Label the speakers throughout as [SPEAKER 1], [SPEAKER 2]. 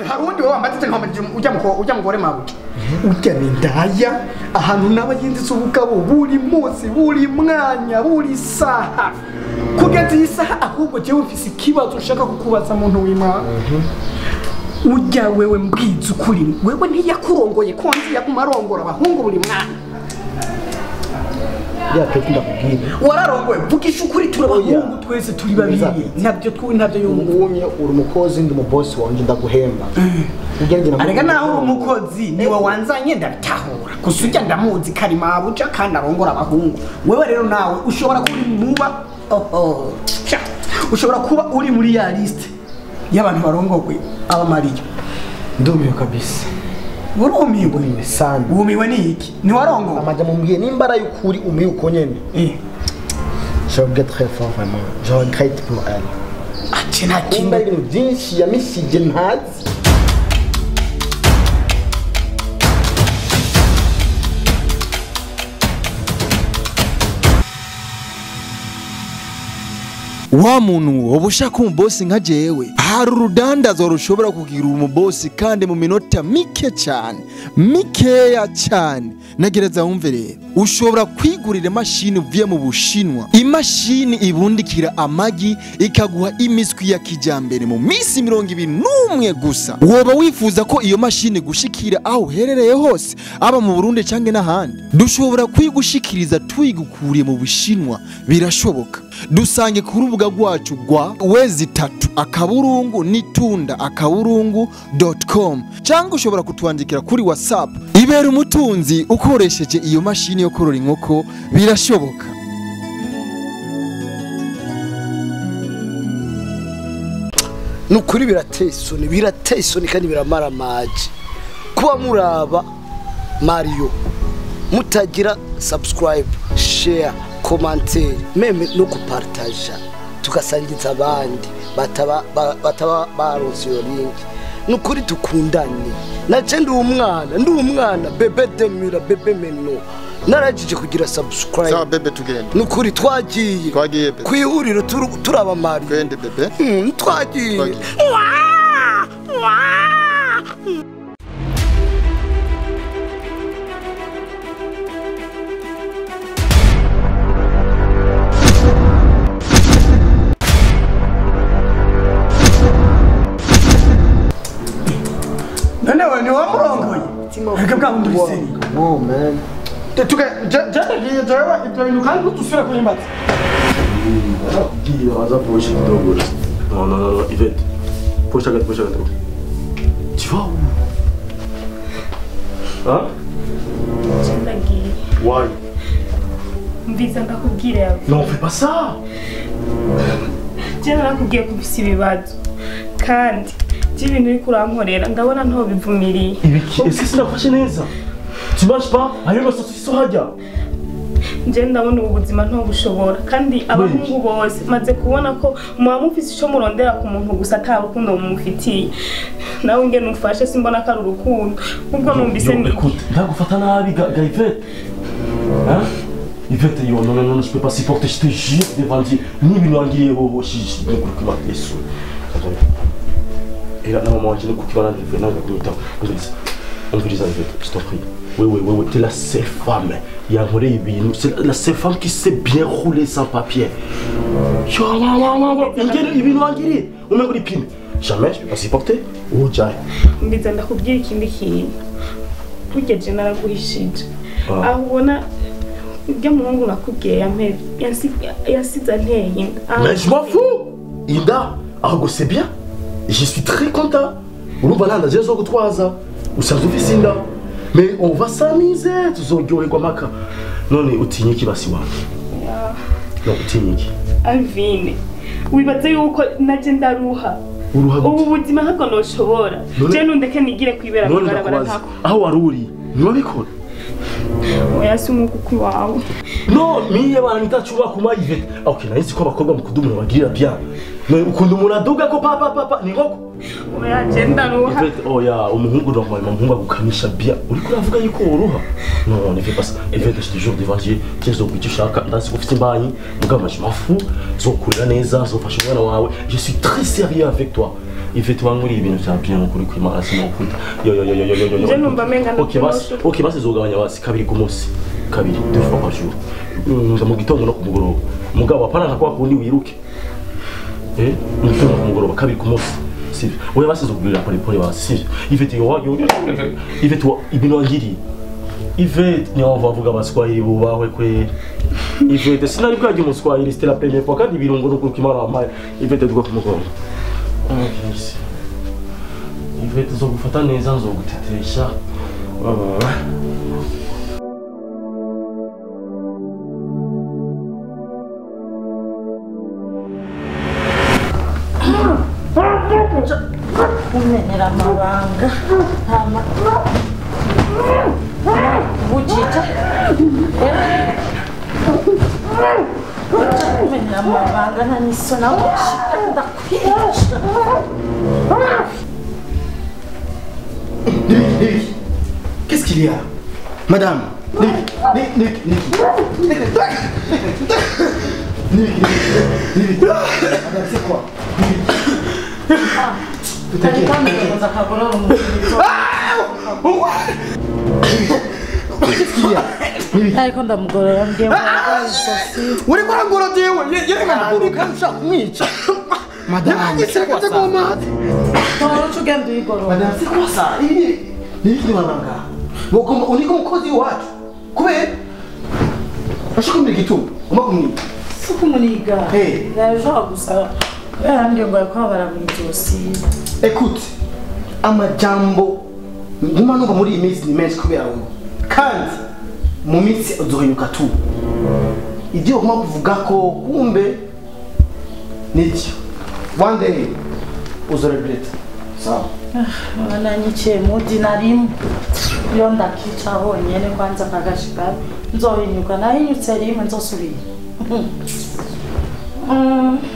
[SPEAKER 1] Harundi wowe wambatse nkomeje ujya muko ujya mugore mabuja. Ujya ni ndaya ahantu n'abagenzi ubugabo buri munsi buri mwanya buri saha. Kugeza iyi saha ahubwo jewe mfise ikibazo ushaka kukubaza muntu w'Imana. Ujya wewe mbwiza ukuri wewe ntiyakurongoye ko nzi yakumarongora abahungu buri mwanya.
[SPEAKER 2] Ya peti ndakubwira.
[SPEAKER 1] Wararongoye vugisha ukuri turabahungu twese turi babiri ntabyo ntabyo
[SPEAKER 2] yumva. Uri umukozi ndi umubosi wanje ndaguhemba.
[SPEAKER 1] Arega naho uri umukozi niwe wanzanye ndabitahura. Gusa ujya ndamuzi kari mabuja kandi arongora abahungu. Wewe rero nawe ushobora kuba uri muba oho. Ushobora kuba uri muri ya liste y'abantu barongogwe abamariyo.
[SPEAKER 2] Ndumiwe kabisa.
[SPEAKER 1] Urumiwe
[SPEAKER 2] sana.
[SPEAKER 1] Umiwe ni iki? Ni warongo.
[SPEAKER 2] Amaja mumbwiye nimba ara yukuri umiye uko nyene. Je regrette très fort vraiment. Je regrette pour elle.
[SPEAKER 1] Ati nta
[SPEAKER 2] kintu ibintu byinshi yamishije ntazi.
[SPEAKER 3] Wa muntu ubushaka umubosi nka jewe hari urudandazo rushobora kugira umubosi kandi mu minota mike cyane mikeya cyane. Nagereza wumve rero ushobora kwigurira imashini uvuye mu Bushinwa, imashini ibundikira amagi ikaguha imiswi ya kijambere mu minsi 21 gusa. Woba wifuza ko iyo mashini gushikira aho uherereye hose aba mu Burundi canke n'ahandi, dushobora kwigushikiriza tuyigukuriye mu Bushinwa, birashoboka. Dusange ku rubuga rwacu rwa wezi3.nitunda.com cyangwa ushobora kutwandikira kuri WhatsApp. Ibera umutunzi ukoresheje iyo mashini yo korora inkoko, birashoboka.
[SPEAKER 4] Nukuri birateye isoni, birateye isoni kandi biramaramaje kuba muraba Mario mutagira subscribe, share, commentaire meme no kupartaja tugasangiza abandi bataba baronse iyo link. Nukuri dukundane. Naje ndi umwana bebe demira bebe meno narajije kugira subscribe.
[SPEAKER 5] Sawa bebe tugende.
[SPEAKER 4] Nukuri twagiye
[SPEAKER 5] bebe
[SPEAKER 4] kwihuriro turaba Mario.
[SPEAKER 5] Twende bebe.
[SPEAKER 4] Twagiye.
[SPEAKER 1] None wamurongoye. Reka bwa bundi seri.
[SPEAKER 2] No man.
[SPEAKER 1] Tuke jana jewe ibyo bintu kandi utusubira kurimbaza.
[SPEAKER 6] Guy, aza poche kidogo. Non non non, Yvette. Poche gato. Tu vas où? Hein?
[SPEAKER 7] Ndagiye.
[SPEAKER 6] Why?
[SPEAKER 7] Mbiza ndakubwira.
[SPEAKER 6] Non, fais pas ça.
[SPEAKER 7] Jana nakubwiye kubisa ibibazo. Kandi ibintu uri kurankorera ndabona nto bivumiriye.
[SPEAKER 6] Ibiki? Est-ce que sinafashe neza? Tu manges pas? Ayo masosiso hajya.
[SPEAKER 7] Nje ndabona ubu buzima nto bushobora kandi abahungu bose maze kubona ko muba mufise ico murondera ku muntu gusa ata rukundo mumufitiye. Nawe nge numfashe simbona ko ari urukundo. Ubwo numvise ni
[SPEAKER 6] écoute, ndagufata nabi ga Yvette. Hein? Yvette, yo non non non, je peux pas supporter, je te jure devant Dieu. Ni ibintu wangiriye hoho shishi no kurikima Yesu. Et là, la maman, je ne coupe pas la on je t'en prie. Oui, oui, oui, oui, t'es la seule femme. Il y a c'est la seule femme qui sait bien rouler sans papier. Jamais je peux pas supporter. Oh, Jai.
[SPEAKER 7] Mbiza ndakubwira ikindi kintu. Burya je naraguhishije. Aho ubona ibyo muhungu nakubwiye yampeze yasize anteye inda.
[SPEAKER 6] Mais je m'en fous. Inda, ahubwo c'est bien. Je suis très content. Urumva nta ndaje zo gutwaza. Usanzwe ufise inda. Mais on va s'amuser, tuzoryoherwa maka. None utinye iki basi wanjye? No utinye iki?
[SPEAKER 7] Alvine, wibaze yuko naje ndaruha.
[SPEAKER 6] Uruha gute?
[SPEAKER 7] Ubu buzima ntabwo noshobora. Je nundeke nigire kwibera mu barabara ntako.
[SPEAKER 6] Aho wari uri, ntiwabikora?
[SPEAKER 7] Oya si umukuku wawe.
[SPEAKER 6] No, miye bananitacuba kuma Yvette. Okay, nahise ko abakobwa mukunda umuntu bagirira bien. Mais ukunda umuntu aduga ko papa papa ni nkoko.
[SPEAKER 7] Oya je ndaruha.
[SPEAKER 6] Yvette, oya umuhungu normalement umuhungu agukamisha bien. Uriko uravuga yuko uruha? Non, ne fais pas ça. Yvette, je te jure devant Dieu, kizo ushaka ndazi ko ufite imbanyi, mugabo je m'en fous. Zokurira neza, zofasha umwana wawe. Je suis très sérieux avec toi. Ivete wanguriye ibintu vya bien kuri kwimana sinokuta. Yo yo yo yo yo yo yo.
[SPEAKER 7] Je numva menga
[SPEAKER 6] OK basi, OK basi zogabanya basi kabiri ku munsi. Kabiri, 2 fois par jour. Mu gitondo no ku mugoroba. Mugabo apana nka kwa kundi wiruke. Mu gitondo ku mugoroba kabiri ku munsi. Sivyo. Oya basi zokugurira pole pole basi. Sivyo. Ivete yo yo Ivete ibintu wangiriye. Ivete ni wavuga abaswahili bubahwe kweli. Ivete sinari bwaje umuswahili c'était la première fois kandi ibirungo no kurukimana wampaye. Ivete duga ku mugongo. Okay. Ivete zogufata neza nzogutetesha.
[SPEAKER 5] Kumenera amabanga bujita kumenera amabanga nta n'isoni aho ndakwica.
[SPEAKER 2] Nick, qu'est-ce qu'il y a? Madame, Nick, Nick, Nick, Nick, Nick, Nick, Nick, madame, c'est quoi? Qu'est-ce qu'il y a?
[SPEAKER 5] Ariko ndamugorora mbye
[SPEAKER 1] uri kurangura jewe yereka ushaka kumwica.
[SPEAKER 2] Madame, c'est quoi ça? Madame, c'est quoi ça? Niki wabanga. Wokoma uniko mukozi wacu. Kubera ashaka kumira igitumba, ugomba kumwica.
[SPEAKER 5] Sukumuniga.
[SPEAKER 2] Hey.
[SPEAKER 5] Naje gusa. Yarambwiye ngo ariko baramwijosi.
[SPEAKER 2] Écoute, amajambo nguma numva muri iyi minsi ni menshi kubera wowe. Kandi mu minsi uzohinyuka tu. Ibyo ugomba kuvuga ko kumbe nibyo. One day uzoregreta. Sawa.
[SPEAKER 5] Bananyikiye mudi narimu iyo ndakica honyene kwanza kagashika nzohinyuka nahinyutse rimwe nzosubira.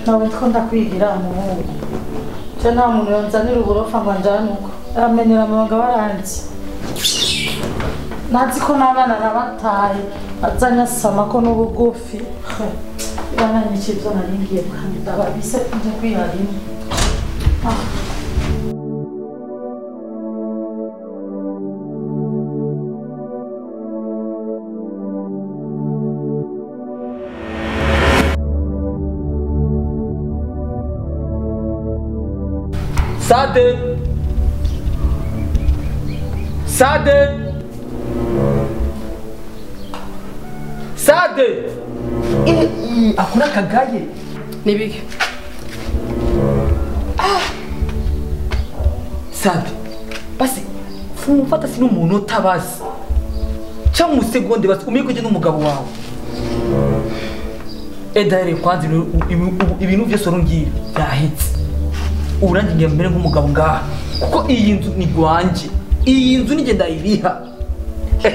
[SPEAKER 5] Nawe ndiko ndakwigira muhungu. Je nta muntu yonzanira uburofa ngo anjane uko. Aramenera amabanga baranzi. Nazi ko n'abana nabataye azanyasama ko n'ubugufi. Bananyikiye ibyo naringiye kandi ndababise nje kwiha rimwe.
[SPEAKER 8] Sade! Sade! Sade! Akuna kagaye.
[SPEAKER 9] Nibiki.
[SPEAKER 8] Ah! Sade. Basi fumfata sino umunota basi. Cyangwa umusegonde basi umenye ko n'umugabo wawe. Edaire kwanza ibintu byose urungira byahetse. Uburangi ngiye mbere nk'umugabo ngaha kuko iyi nzu ni gwanjye, iyi nzu ni ngenda iriha.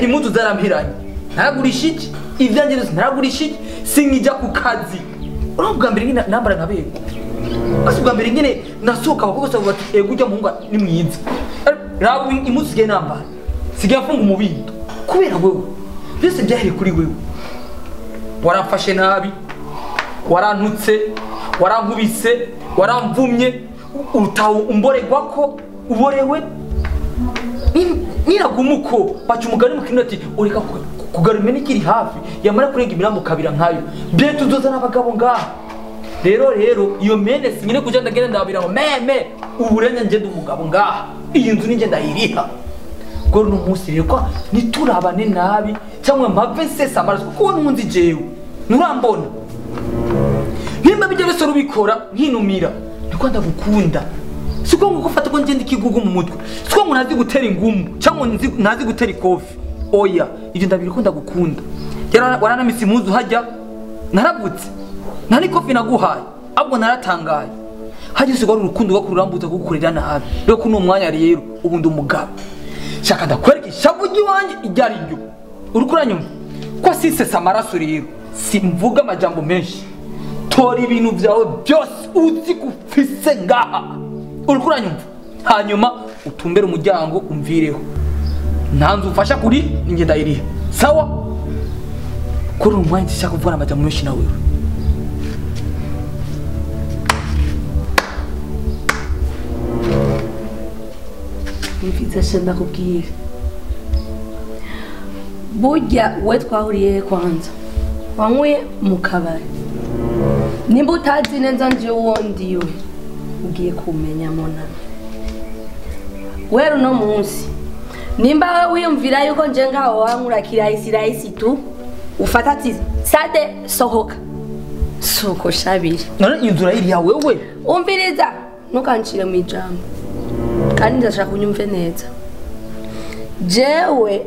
[SPEAKER 8] Impuzu zarampiranye naragurisha iki, ibyanjye byose naragurisha iki, sinkijya ku kazi. Urabona bwa mbere nyine nambara nkabego, basi bwa mbere nyine nasohoka abakobwa bose bati ego ujya muhungu ni mwiza. Raba impuzu sigaye nambara, sigaye mfunga umubindo kubera wewe, byose byahereye kuri wewe. Waramfashe nabi, warantutse, warankubise, waramvumye, utawo umboregwa ko uborewe niragumuko baca umugani mu kirundi ati ureka kugarura imene ikiri hafi yamara kurenga imirambo kabira nkayo bye tuzoza n'abagabo ngaha. Rero iyo mene sinyine kuja ndagenda ndabira ngo meme uburenya nje ndumugabo ngaha, iyi nzu ninje ndayiriha. Goro no munsi rero ko niturabane nabi cyangwa mpave nsesa amaraso kuko ntunzi jewe nurambona nimba bijya byose rubikora nkinumira niko ndagukunda. Siko ngo gufata ko ngenda ikigugu mu mutwe, siko ngo ntazi gutera ingumu cyangwa ntazi gutera ikofi. Oya, ibyo ndabira ko ndagukunda. Waranamisi impuzu hajya narabutse nta n'ikofi naguhaye, ahubwo naratangaye. Hajya usigaye urukundo rwo kugukorera nabi. Rero kuno mwanya rero ubu ndi umugabo. Shaka ndakwereka ishavu ry'iwanjye iryo ari ryo. Uriko uranyumva ko sisesa amaraso rero simvuga amajambo menshi. Tora ibintu byawe byose uzi kufise ngaha. Uriko uranyumva? Hanyuma utumbere umuryango umvireho. Nta nzu ufasha kuri ninjye ndayiriha. Sawa? Kuri uyu mwanya nshaka kuvuga amajambo menshi na wewe.
[SPEAKER 9] Mfiza shenda kubwira. Burya we twahuriye kwanza. Wanyweye mu kabari. Nimba utazi neza nje uwo ndiwe ugiye kumenya monana. Wero no munsi. Nimba wiyumvira yuko nje ngaho wankura kirahisi rahisi tu ufata ati sade sohoka. Soko shabiri.
[SPEAKER 8] None inzura iri ya wewe.
[SPEAKER 9] Umviriza ntukancire mu ijambo. Kandi ndashaka kunyumve neza. Jewe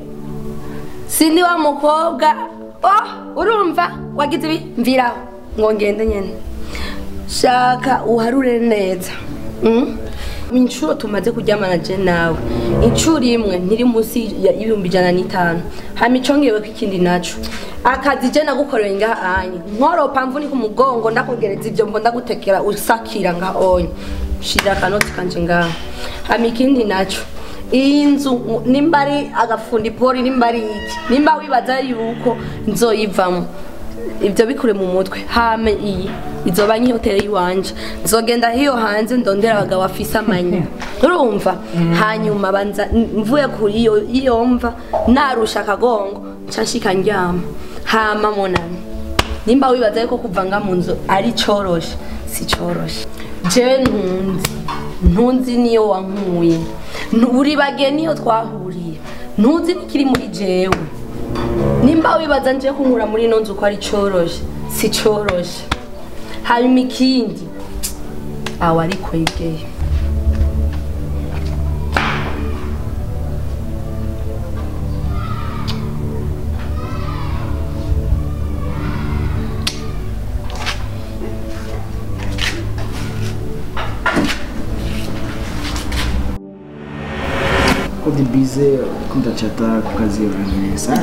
[SPEAKER 9] sindi wa mukobwa oh urumva wagize ibi mviraho ngo ngende nyene. Shaka uharure neza. Inshuro tumaze kuryamana je nawe. Inshuro imwe ntiri munsi ya 105. Hama icongewe ko ikindi naco. Akazi je nagukoreye ngaha anye. Nkoropa mvuni ku mugongo ndakongereza ivyo mbo ndagutekera usakira nga onye. Shira kanoti kanje ngaha. Hama ikindi naco. Inzu nimba ari agafundi pori nimba ari iki. Nimba wibaza yuko nzoyivamo. Ibyo bikure mu mutwe. Hame iyi izoba nki hotel yiwanje. Nzogenda hiyo hanze ndondera abagabo afisa amanya. Urumva? Hanyuma banza mvuye kuri iyo iyo mva narusha akagongo nshashika ndyama. Hama monana. Nimba wibaza yuko kuvanga mu nzu ari coroshe, si coroshe. Je ntunzi. Ntunzi niyo wankuye. Nturi niyo twahuriye. Ntunzi nikiri muri jewe. Nimba wibaza nje kunkura muri no nzu ko ari coroshe, si coroshe. Hanyuma ikindi aho ari kwegeye.
[SPEAKER 2] Kodi bize kumtachata kukazi yoranesa.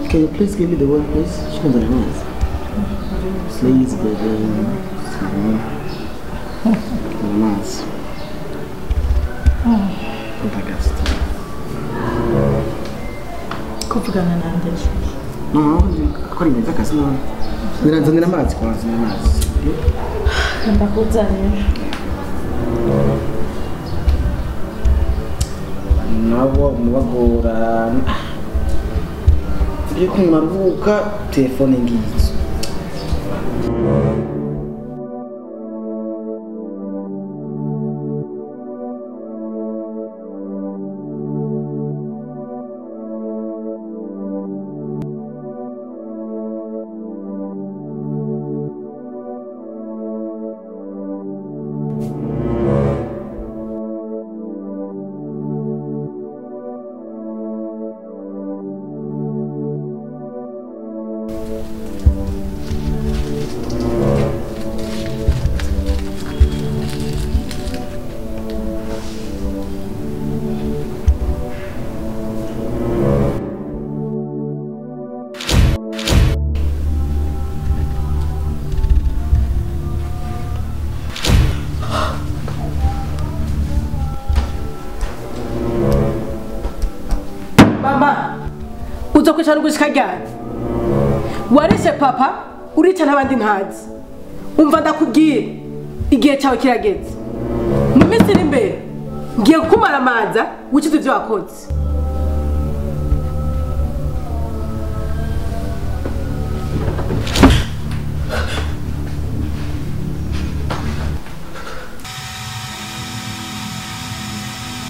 [SPEAKER 2] Can you please give me the word, please? Please, baby. Nice.
[SPEAKER 5] Kuvugana nande.
[SPEAKER 2] No, kuri meza kasi no. Nzanira amazi kwanza, amazi.
[SPEAKER 5] Ndakuzanira.
[SPEAKER 2] Nabo mubagora. Iyo kumaruka telefone ngizo.
[SPEAKER 1] Uzokwishana gushika ryari? Warishe papa urica n'abandi ntazi. Umva ndakubwiye igihe cyawe kirageze. Mu minsi iri imbere ngiye kukumara amaza wicuze ibyo wakoze.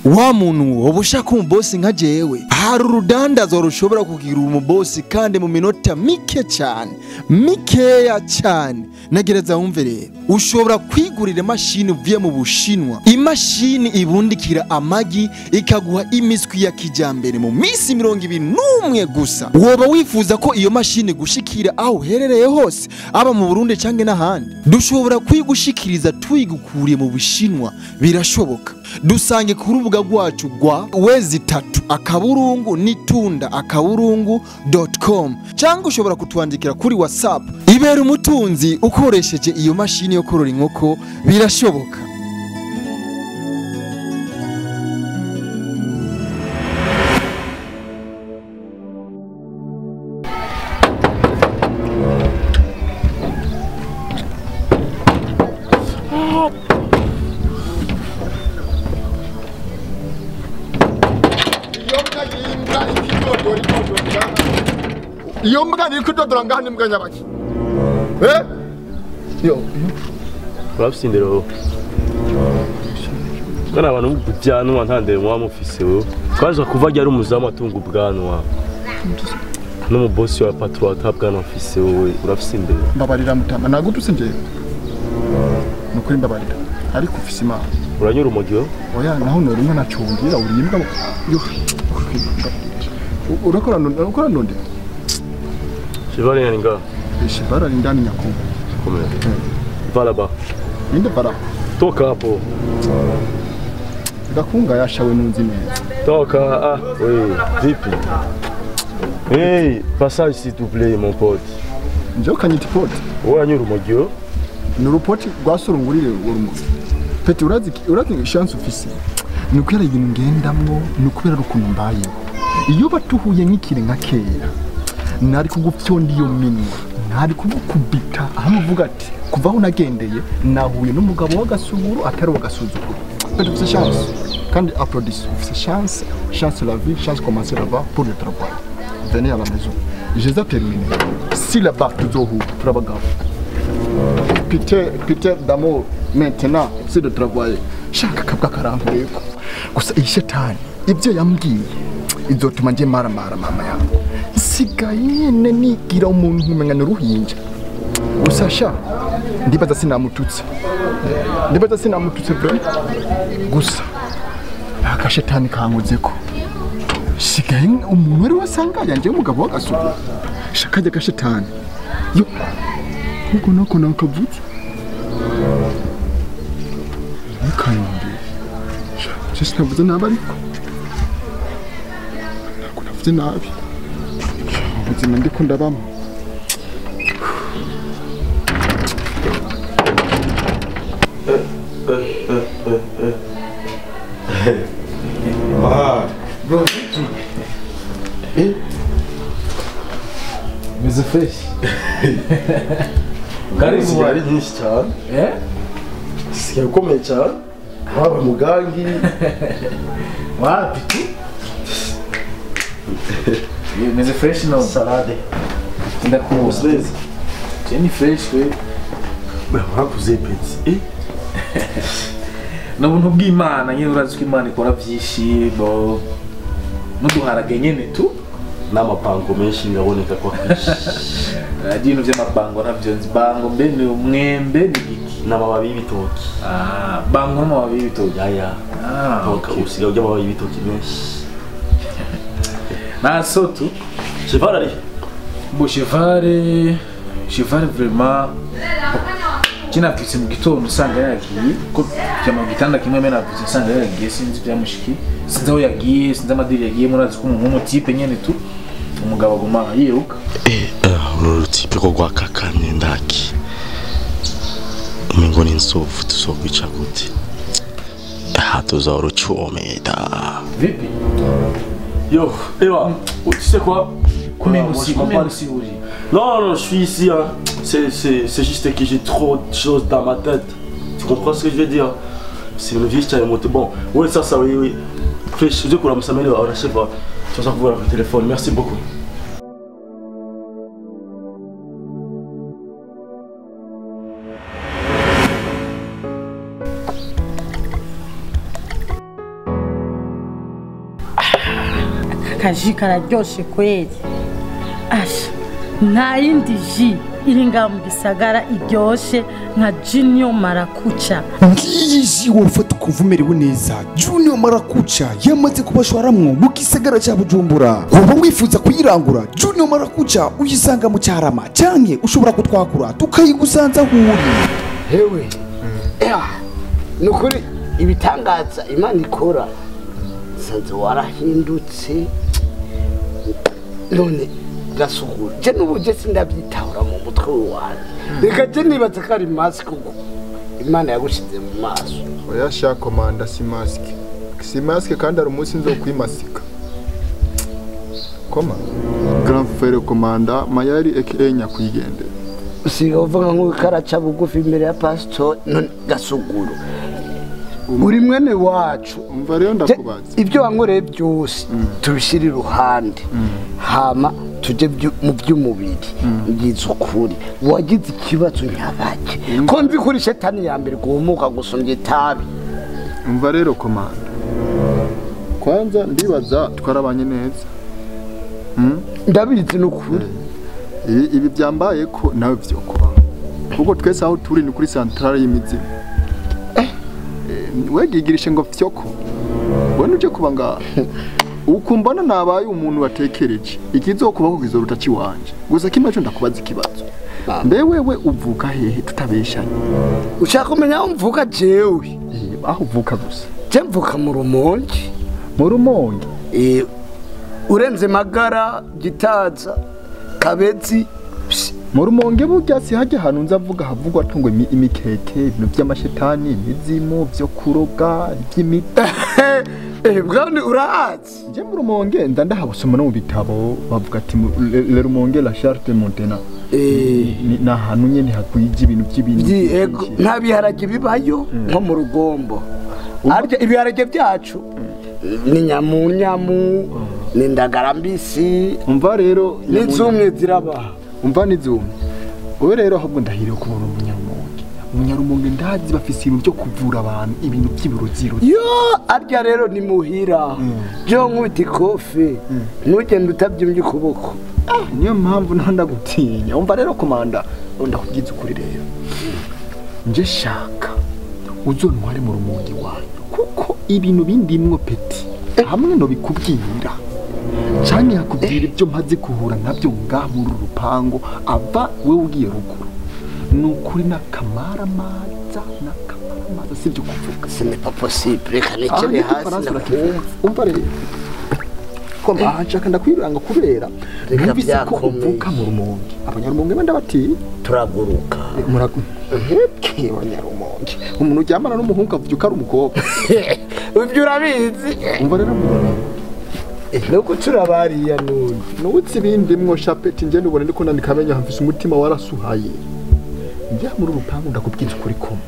[SPEAKER 3] Wa muntu ubushaka umubosi nka jewe hari urudandazwa rushobora kugira umubosi kandi mu minota mike cyane mikeya cyane. Nagereza wumve rero, ushobora kwigurira imashini uvuye mu Bushinwa, imashini ibundikira amagi ikaguha imiswi ya kijambere mu minsi 21 gusa. Woba wifuza ko iyo mashini gushikira aho uherereye hose, aba mu Burundi canke n'ahandi, dushobora kwigushikiriza tuyigukuriye mu Bushinwa. Birashoboka. Dusange ku rubuga rwacu rwa wezi3.nitunda.com cyangwa ushobora kutwandikira kuri WhatsApp. Ibera umutunzi ukoresheje iyo mashini yo korora inkoko, birashoboka.
[SPEAKER 10] Imbwa ikidodora idodora. Iyo mbwa iri kudodora ngaha ni imbwa nyabaki. Eh? Yo.
[SPEAKER 6] Urafise indero. Kana abantu b'ubwanwa nta ndero muba mufise wewe. Kwanza kuva ryari umuzamu atunga ubwanwa. N'umubosi wa patron atabwanwa afise wewe urafise indero.
[SPEAKER 10] Mbabarira mutama nagutuse njewe. Nukuri mbabarira. Ariko ufise imana.
[SPEAKER 6] Uranyura urumogi wewe?
[SPEAKER 10] Oya naho norumwe nacungira uri imbwa. Yo. Urakora nonde?
[SPEAKER 6] Cheval ni nga.
[SPEAKER 10] Cheval ni ndani nyakungu.
[SPEAKER 6] Komera. Va là-bas.
[SPEAKER 10] Ninde para?
[SPEAKER 6] Toka hapo.
[SPEAKER 10] Gakunga yashawe nunzi neza.
[SPEAKER 6] Toka ah oui, vipi? Hey, passage s'il te plaît mon pote.
[SPEAKER 10] Njo kanyiti pote.
[SPEAKER 6] Uranyura urumogi wewe?
[SPEAKER 10] Ni urupoti rwasurungurire urumogi. Peti urazi chance ufise. Ni ukubera ibintu ngendamwo, ni ukubera ukuntu mbayeho. Iyo batuhuye nk'ikire nka kera, nari kugupyonda iyo minwa, nari kugukubita aho uvuga ati kuva aho nagendeye nahuye n'umugabo w'agasuguru atari uw'agasuzuguro. Peti ufise chance kandi applaudisse, ufise chance, chance la vie, chance commencer là-bas pour le travail. Venez à la maison. Je les ai terminés. Si là-bas tuzohura turabagabo. Peter, Peter d'amour maintenant c'est de travailler. Shaka kabwa karankureko. Gusa iyi shetani ibyo yambwiye izotuma nje maramara mama yangu. Sigaye nigira umuntu nkumenya n'uruhinja. Gusa sha ndibaza sinamututse. Ndibaza sinamututse vraiment. Gusa akashetani kankozeko. Sigaye umuntu wari wasanga yanje umugabo w'agasuku. Shaka ajya gashetani. Yo nkuko nako nakavutse. Nikayumbi. Sha sinavuze nabi ariko. Ntabwo navuze nabi. Ubuzima ndiko ndabamo.
[SPEAKER 3] Ah, bro, eh? Meze fresh.
[SPEAKER 6] Karibu ari nyinshi cyane.
[SPEAKER 3] Eh?
[SPEAKER 6] Sigaye ukomeye cyane. Waba mugangi.
[SPEAKER 3] Wapi tu? Meze fresh no
[SPEAKER 6] salade.
[SPEAKER 3] Ndakubuza. Ni fresh we.
[SPEAKER 6] Warakuze peti. Eh?
[SPEAKER 3] Nubuntu bw'Imana nyine urazi ko Imana ikora byinshi bo nuduharage nyene tu
[SPEAKER 6] n'amapango menshi biraboneka ko akenshi.
[SPEAKER 3] Ibintu by'amabango ntabyo nzi. Bango mbe ni umwembe ni giki?
[SPEAKER 6] N'amababi y'ibitoki.
[SPEAKER 3] Ah, bango n'amababi y'ibitoki.
[SPEAKER 6] Yaya.
[SPEAKER 3] Ah,
[SPEAKER 6] okay. Usigaye urya amababi y'ibitoki menshi.
[SPEAKER 3] Na sotu.
[SPEAKER 6] Cheval ari.
[SPEAKER 3] Bo cheval vraiment kinavyutse mu gitondo usanga yagiye ko byama gitanda kimwe mena navyutse usanga yagiye sinzi byamushiki sinzi aho yagiye sinzi amadiri yagiye murazi ko umuntu w'umutipe nyene tu umugabo aguma yiruka.
[SPEAKER 6] Uru rutipe ko rwakakamye ndaki umengo ni insovu tuzokwica gute aha tuzorucometa
[SPEAKER 3] vipi?
[SPEAKER 6] Yo Eva, tu sais quoi? Non, non, je suis ici, hein. C'est juste que j'ai trop de choses dans ma tête. Tu comprends ce que je veux dire? C'est une vie, je monté. Bon, oui, ça, oui, oui. Fais, je crois que ça m'aide, je sais pas. Tu vas pouvoir le téléphone, merci beaucoup.
[SPEAKER 5] Akaji kararyoshe kweli. Asha, nta yindi ji iri ngaha mu gisagara iryoshe nka Junior Marakuca.
[SPEAKER 1] Ngiyi ji wofata ukumva umerewe neza. Junior Marakuca yamaze kubashwaramwo mu gisagara cya Bujumbura. Woba wifuza kuyirangura Junior Marakuca uyisanga mu Cyarama canke ushobora kutwakura tukayigusanza aho uri.
[SPEAKER 4] Hewe. Nukuri ibitangaza Imana ikora. Sanze warahindutse. None gasugura je n'ubuje sindabyitahura mu mutwe wanjye. Reka je nibaza ko ari mask kuko Imana yagushize mu maso.
[SPEAKER 10] Oya sha komanda si mask. Si mask kandi ari umunsi nzokwimasika. Koma Grand frère komanda Mayari aka nyakwigendera.
[SPEAKER 4] Usiga uvuga nk'ukaraca bugufi imbere ya pastor none gasuguru. Uri mwene wacu.
[SPEAKER 10] Umva rero ndakubaza.
[SPEAKER 4] Ibyo wankoreye byose tubishyire iruhande. Hama tujye mu by'umubiri. Ngize ukuri. Wagize ikibazo nyabake. Ko nzi kuri shetani ya mbere guhumuka gusumbya itabi.
[SPEAKER 10] Umva rero komanda. Kwanza ndibaza twarabanye neza.
[SPEAKER 4] Ndabizi n'ukuri.
[SPEAKER 10] Ibi byambaye ko nawe vyokuba. Kuko twese aho turi ni kuri centrale y'imizimu. Wegigirishe ngo fyoko. Wone uje kuba nga ukumbona nabaye umuntu watekereje. Ikizokubaho kizoruta ciwanje. Gusa kimwe cyo ndakubaza ikibazo. Mbe wewe uvuka hehe tutabeshanye?
[SPEAKER 4] Ushaka kumenya aho mvuka jewe?
[SPEAKER 10] Aho uvuka gusa.
[SPEAKER 4] Je mvuka mu Rumonge.
[SPEAKER 10] Mu Rumonge?
[SPEAKER 4] Urenze Magara, Gitaza, Kabezi.
[SPEAKER 10] Mu Rumonge burya si hajya ahantu nza mvuga havugwa tungwe imikeke, ibintu by'amashetani, imizimu, byo kuroga, by'imiti.
[SPEAKER 4] Bwani urahazi?
[SPEAKER 10] Je mu Rumonge nda ndahabusoma no mu bitabo bavuga ati le Rumonge la charte Montena. Ni ahantu nyene hakwije ibintu by'ibintu.
[SPEAKER 4] Yego, nta biharage bibayo nko mu Rugombo. Arya ibiharage byacu ni nyamunyamu, ni ndagara mbisi.
[SPEAKER 10] Umva rero
[SPEAKER 4] n'izumwe ziraba.
[SPEAKER 10] Umva n'izumwe. Wewe rero ahubwo ndahiriye kubona umunyarumonge. Umunyarumonge ndazi bafise ibintu byo kuvura abantu, ibintu by'ibiroziro.
[SPEAKER 4] Yo, arya rero ni muhira. Jo nkubita ikofi, ntugende utabyimbye ukuboko.
[SPEAKER 10] Niyo mpamvu ndagutinya. Umva rero komanda, ndakubwiza ukuri rero. Nje shaka uzontware mu Rumonge wanyu kuko ibintu bindimwo peti hamwe no bikubwira. Cyane yakubwira ibyo mpaze kuhura nabyo ngaha muri rupango ava we ugiye ruguru. Nukuri nakamara maza sibyo kuvuga.
[SPEAKER 4] Ce n'est pas possible. Reka nicare hasi ndakumva.
[SPEAKER 10] Umva rero. Ko nshaka ndakwiranga kubera numvise ko uvuka mu Rumonge. Abanyarumonge banda bati
[SPEAKER 4] turaguruka.
[SPEAKER 10] Muraguruka. Abanyarumonge. Umuntu uryamana n'umuhungu avuga ari umukobwa.
[SPEAKER 4] Ibyo urabizi.
[SPEAKER 10] Umva rero
[SPEAKER 4] nuko turabariya none.
[SPEAKER 10] Nutsi ibindi mwo shapeti nje ndubone ndiko nanikamenya hamfise umutima warasuhaye. Njya muri rupangu ndakubwiza ukuri koma.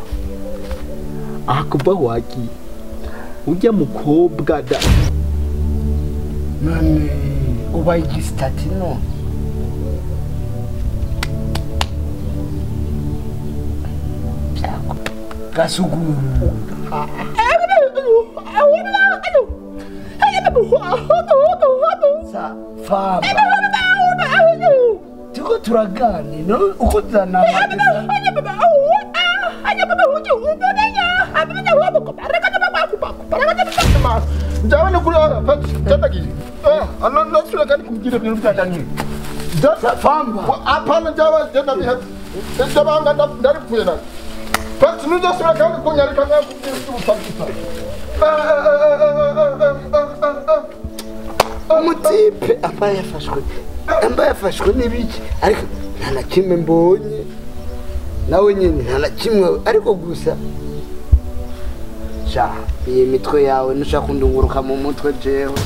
[SPEAKER 10] Aha kuva wagiye ujya mukobwa da.
[SPEAKER 4] None ubaye igistati no. Gasuguru. Sa fama. Tuko turagani no uko zana.
[SPEAKER 10] Njabane kuri chatagi. Ano nasura kandi kugira ibintu byajanye.
[SPEAKER 4] Famba.
[SPEAKER 10] Apana njaba jenda bihe. Njabanga ndaripfuye na. Pati nuzasura kandi kunyarika ngakugira.
[SPEAKER 4] Umutipe amba yafashwe n'ibiki ariko nta na kimwe mbonye nawe nyine nta na kimwe ariko gusa sha iyi mitwe yawe nushaka kundunguruka mu mutwe jewe.